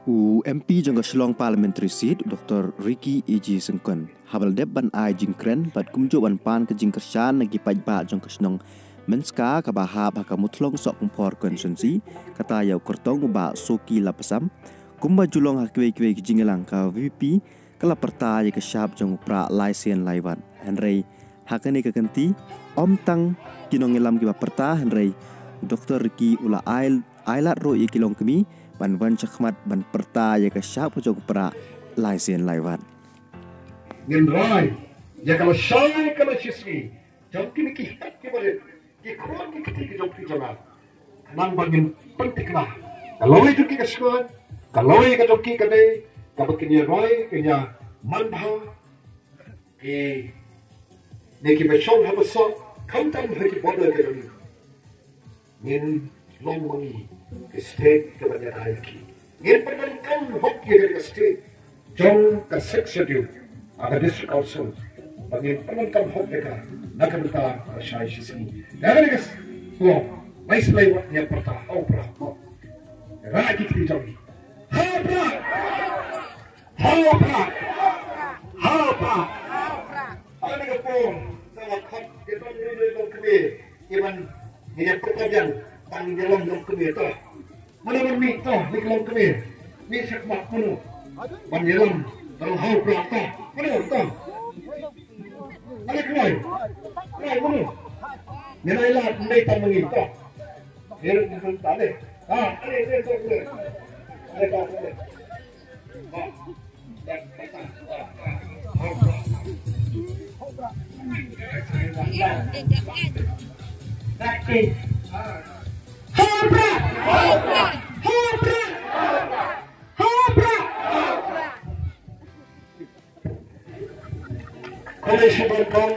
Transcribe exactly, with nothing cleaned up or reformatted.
U M P jong ka Shillong Parliamentary Seat, Doctor Ricky A J Syngkon, haba la dep ban ai jingkren bad kumjuh ban pan ka jingkyrshan na ki paidbah jong ka shnong Mynska kaba hap ha ka Muthlong Sohkymphor Constituency, kata ïa u kyrtong u Bah Soki Lapasam, kumba ju long ha kiwei kiwei ki jingïalang, ka V P P ka la pyrta ïa ka shap jong u Prah lai sien lai wat. Hynrei ha kane ka kynti, ym tang ki nongïalam kiba pyrta, hynrei u Doctor Ricky u la ai, ai lad ruh ïa ki longkmie ban wan shakhmat ban pyrta ïa ka shap ka jong u Prah lai sien lai wat. Ngin rai ïa ka lashai ka lashisngi jong kine ki hep ki barit, ki khun ki kti ki jong phi jong nga. Khnang ba ngin pynthikna ka lawei jong ki ka shngaiñ, ka lawei ka jong ki ka dei, kaba kin ïa roi, kin ïa manbha ïa kine kiba shong ha basoh, khamtam ha ki border ka jong ngi. Ngin long ma ngi ki state kaba ïadei ki. Ngin pyndonkam hok ïa ka state jong ka Sixth Schedule ha ka District Council. Ba ngin pyndonkam hok ïa ka na ka bynta ka lashai shisngi. Ïa kane ka shnong, lai sien lai wat, ngin pyrta ha u Prah. Ïa ki kti jong ngi. Ha u Prah! Ha u Prah! Ha u Prah! Ha kane ka por, sa la khot ïa ki nongkmie, ïa ban, ïa pyrta biang, ban ïalong longkmie to. Mano ban mih to, mih longkmie. Mih shakhmat mano ban ïalam, ban ha u Prah to. Mano to? Ale kloi. Kloi mano? Ngin ai lad, ngin ai tam ngi to. Ngin ai tam ngi to. Ah, ale, ale, ale, ale. Ale, ale, ale. Khublei shibun khun,